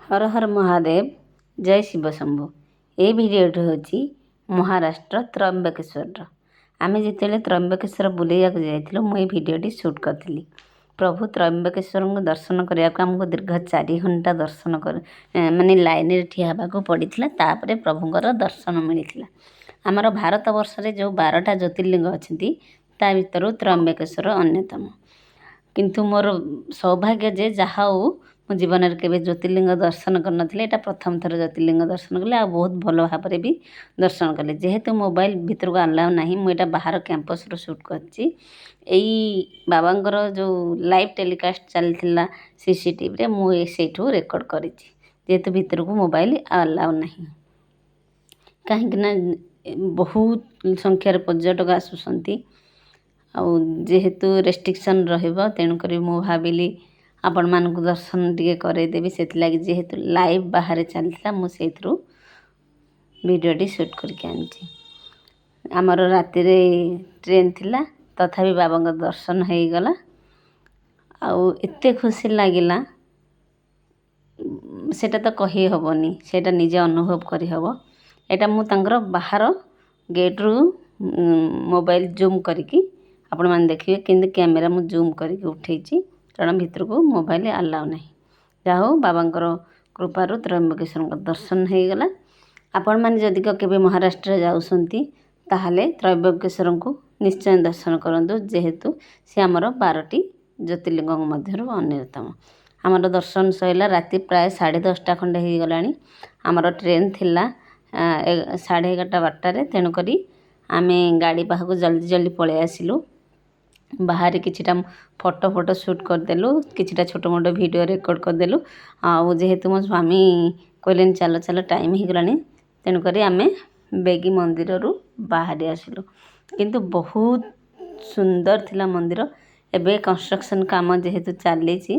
ହର ହର ମହାଦେବ, ଜୟ ଶିବ ଶମ୍ଭୁ। ଏଇ ଭିଡ଼ିଓଟି ହେଉଛି ମହାରାଷ୍ଟ୍ର ତ୍ରୟମ୍ବକେଶ୍ୱରର। ଆମେ ଯେତେବେଳେ ତ୍ରୟମ୍ବକେଶ୍ୱର ବୁଲିବାକୁ ଯାଇଥିଲୁ, ମୁଁ ଏଇ ଭିଡ଼ିଓଟି ସୁଟ୍ କରିଥିଲି। ପ୍ରଭୁ ତ୍ରୟମ୍ବକେଶ୍ୱରଙ୍କୁ ଦର୍ଶନ କରିବାକୁ ଆମକୁ ଦୀର୍ଘ 4 ଘଣ୍ଟା ଦର୍ଶନ କରି, ମାନେ ଲାଇନରେ ଠିଆ ହେବାକୁ ପଡ଼ିଥିଲା। ତାପରେ ପ୍ରଭୁଙ୍କର ଦର୍ଶନ ମିଳିଥିଲା। ଆମର ଭାରତ ବର୍ଷରେ ଯେଉଁ 12ଟା ଜ୍ୟୋତିର୍ଲିଙ୍ଗ ଅଛନ୍ତି, ତା ଭିତରୁ ତ୍ରୟମ୍ବକେଶ୍ୱର ଅନ୍ୟତମ। କିନ୍ତୁ ମୋର ସୌଭାଗ୍ୟ ଯେ ଯାହା ହଉ, ମୁଁ ଜୀବନରେ କେବେ ଜ୍ୟୋତିର୍ଲିଙ୍ଗ ଦର୍ଶନ କରିନଥିଲି। ଏଇଟା ପ୍ରଥମ ଥର ଜ୍ୟୋତିର୍ଲିଙ୍ଗ ଦର୍ଶନ କଲି ଆଉ ବହୁତ ଭଲ ଭାବରେ ବି ଦର୍ଶନ କଲି। ଯେହେତୁ ମୋବାଇଲ ଭିତରକୁ ଆଲାଉ ନାହିଁ, ମୁଁ ଏଇଟା ବାହାର କ୍ୟାମ୍ପସରୁ ସୁଟ୍ କରିଛି। ଏଇ ବାବାଙ୍କର ଯେଉଁ ଲାଇଭ୍ ଟେଲିକାଷ୍ଟ ଚାଲିଥିଲା ସିସିଟିଭିରେ, ମୁଁ ସେଇଠୁ ରେକର୍ଡ଼ କରିଛି, ଯେହେତୁ ଭିତରକୁ ମୋବାଇଲ ଆଲାଉ ନାହିଁ। କାହିଁକି ନା ବହୁତ ସଂଖ୍ୟାରେ ପର୍ଯ୍ୟଟକ ଆସୁଛନ୍ତି ଆଉ ଯେହେତୁ ରେଷ୍ଟ୍ରିକ୍ସନ୍ ରହିବ, ତେଣୁକରି ମୁଁ ଭାବିଲି ଆପଣମାନଙ୍କୁ ଦର୍ଶନ ଟିକେ କରାଇଦେବି। ସେଥିଲାଗି ଯେହେତୁ ଲାଇଭ୍ ବାହାରେ ଚାଲିଥିଲା, ମୁଁ ସେଇଥିରୁ ଭିଡ଼ିଓଟି ସୁଟ୍ କରିକି ଆଣିଛି। ଆମର ରାତିରେ ଟ୍ରେନ୍ ଥିଲା, ତଥାପି ବାବାଙ୍କ ଦର୍ଶନ ହେଇଗଲା ଆଉ ଏତେ ଖୁସି ଲାଗିଲା, ସେଇଟା ତ କହି ହେବନି, ସେଇଟା ନିଜେ ଅନୁଭବ କରିହେବ। ଏଇଟା ମୁଁ ତାଙ୍କର ବାହାର ଗେଟ୍ରୁ ମୋବାଇଲ ଜୁମ୍ କରିକି, ଆପଣମାନେ ଦେଖିବେ କେମିତି କ୍ୟାମେରା ମୁଁ ଜୁମ୍ କରିକି ଉଠେଇଛି, କାରଣ ଭିତରକୁ ମୋବାଇଲ ଆଲାଉ ନାହିଁ। ଯାହା ହଉ, ବାବାଙ୍କର କୃପାରୁ ତ୍ରୟମ୍ବକେଶ୍ୱରଙ୍କ ଦର୍ଶନ ହେଇଗଲା। ଆପଣମାନେ ଯଦି କେବେ ମହାରାଷ୍ଟ୍ର ଯାଉଛନ୍ତି, ତାହେଲେ ତ୍ରୟମ୍ବକେଶ୍ୱରଙ୍କୁ ନିଶ୍ଚୟ ଦର୍ଶନ କରନ୍ତୁ, ଯେହେତୁ ସେ ଆମର 12ଟି ଜ୍ୟୋତିର୍ଲିଙ୍ଗଙ୍କ ମଧ୍ୟରୁ ଅନ୍ୟତମ। ଆମର ଦର୍ଶନ ସରିଲା, ରାତି ପ୍ରାୟ 10:30 ଖଣ୍ଡେ ହେଇଗଲାଣି। ଆମର ଟ୍ରେନ୍ ଥିଲା 11:30, 12ଟାରେ। ତେଣୁକରି ଆମେ ଗାଡ଼ି ପାଖକୁ ଜଲ୍ଦି ଜଲ୍ଦି ପଳେଇ ଆସିଲୁ। ବାହାରେ କିଛିଟା ଫଟୋ ଫଟୋ ସୁଟ୍ କରିଦେଲୁ, କିଛିଟା ଛୋଟ ମୋଟ ଭିଡ଼ିଓ ରେକର୍ଡ଼ କରିଦେଲୁ। ଆଉ ଯେହେତୁ ମୋ ସ୍ୱାମୀ କହିଲେନି, "ଚାଲ ଚାଲ, ଟାଇମ୍ ହେଇଗଲାଣି", ତେଣୁକରି ଆମେ ବେଗି ମନ୍ଦିରରୁ ବାହାରି ଆସିଲୁ। କିନ୍ତୁ ବହୁତ ସୁନ୍ଦର ଥିଲା ମନ୍ଦିର। ଏବେ କନଷ୍ଟ୍ରକ୍ସନ୍ କାମ ଯେହେତୁ ଚାଲିଛି।